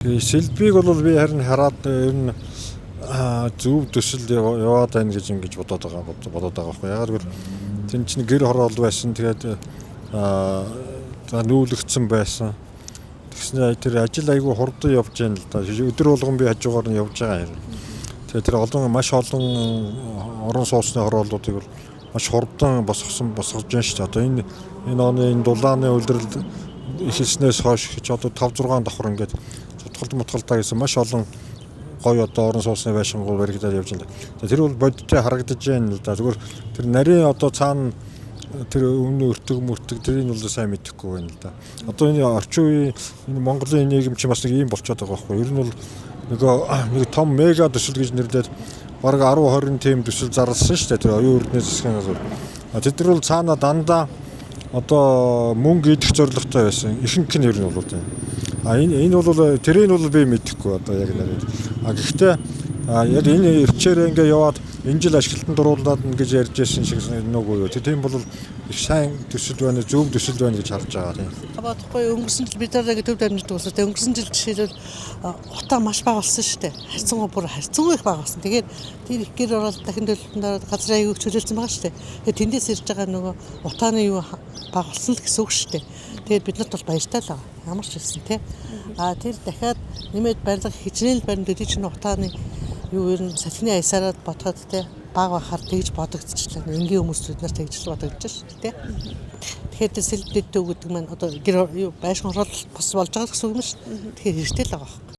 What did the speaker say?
Тэгээ сэлбийг бол би харин хараад ер нь зөв төсөл яваад байна гэж ингэж бодоод байгаа байхгүй. Яагаад гэвэл тэр чинь гэр хороол байсан. Тэгээд за нүүлэгдсэн байсан. Тэгснэ тэр ажил айгүй хурдан явж байна л да. Өдөр болгон би хажуугаар нь явж байгаа юм. Тэгээд тэр олон маш олон орон сууцны хорооллуудыг бол маш хурдан босгож байна шүү дээ. Одоо энэ оны энэ дулааны улирал эхэлснээс хойш гэж одоо 5 6 давхар ингээд цутгалд мутгалдаа гэсэн маш олон гоё одоо орон сууцны байшингууд баригдаад явж байна. Тэр бол бодиттой харагдаж байна л да. Зүгээр тэр нарийн одоо цаана тэр өмнө өртөг мөртөг тэрийг бол сайн мэдэхгүй байна л да. Одоо энэ орчин үеийн энэ Монголын нийгэм чинь бас нэг ийм болчиход байгаа байхгүй. Ер нь бол нөгөө нэг том мега төсөл гэж нэрлээд бараг 10 20 тийм төсөл зарласан шүү дээ. Тэр оюун эрдэнэ засгийн газар. Тэд нар бол цаана дандаа одоо мөнгө идэх зорилготой байсан. Ихэнх нь ер нь бол тийм. А энэ бол тэрийг бол би мэдэхгүй одоо яг нарийн. А гэхдээ яг энэ эрчээр ингээ яваад энэ жил ашиглалтанд оруулаад ингэж ярьж байсан шиг нүггүй юу. Тийм бол их сайн төсөл байна, зөв төсөл байна гэж харж байгаа тийм. Бодохгүй, өнгөрсөн жил бид нар төвд амьдардаг болсон. Тэгээ өнгөрсөн жил жишээлбэл утаа маш бага болсон шүү дээ. Харьцангуй, бүр харьцангуй их бага болсон. Тэгээд тэр их гэр ороод дахин төлөлтөнд ороод газар аягүй чөлөөлсөн байгаа шүү дээ. Тэгээд тэндээс ирж байгаа нөгөө утааны юу бага болсон л гэсэн үг шүү дээ. Тэгээд бид нарт бол баяртай л байгаа. Ямар ч хэлсэн тий. А тэр дахиад нэмээд барилга хичнээн л барин төдий чинь утааны юу ер нь салхины аясаараа бодоход тий бага байхаар тэгж бодогдчихлаа. Энгийн хүмүүс бид нар тэгж л бодогдож шүү дээ. Тэгэхээр тэр сэлб дэдтэй гэдэг маань одоо гэр юу байшин хороолол бос болж байгаа гэсэн үг юм шүү. Тэгэхээр хэрэгтэй л байгаа байхгүй.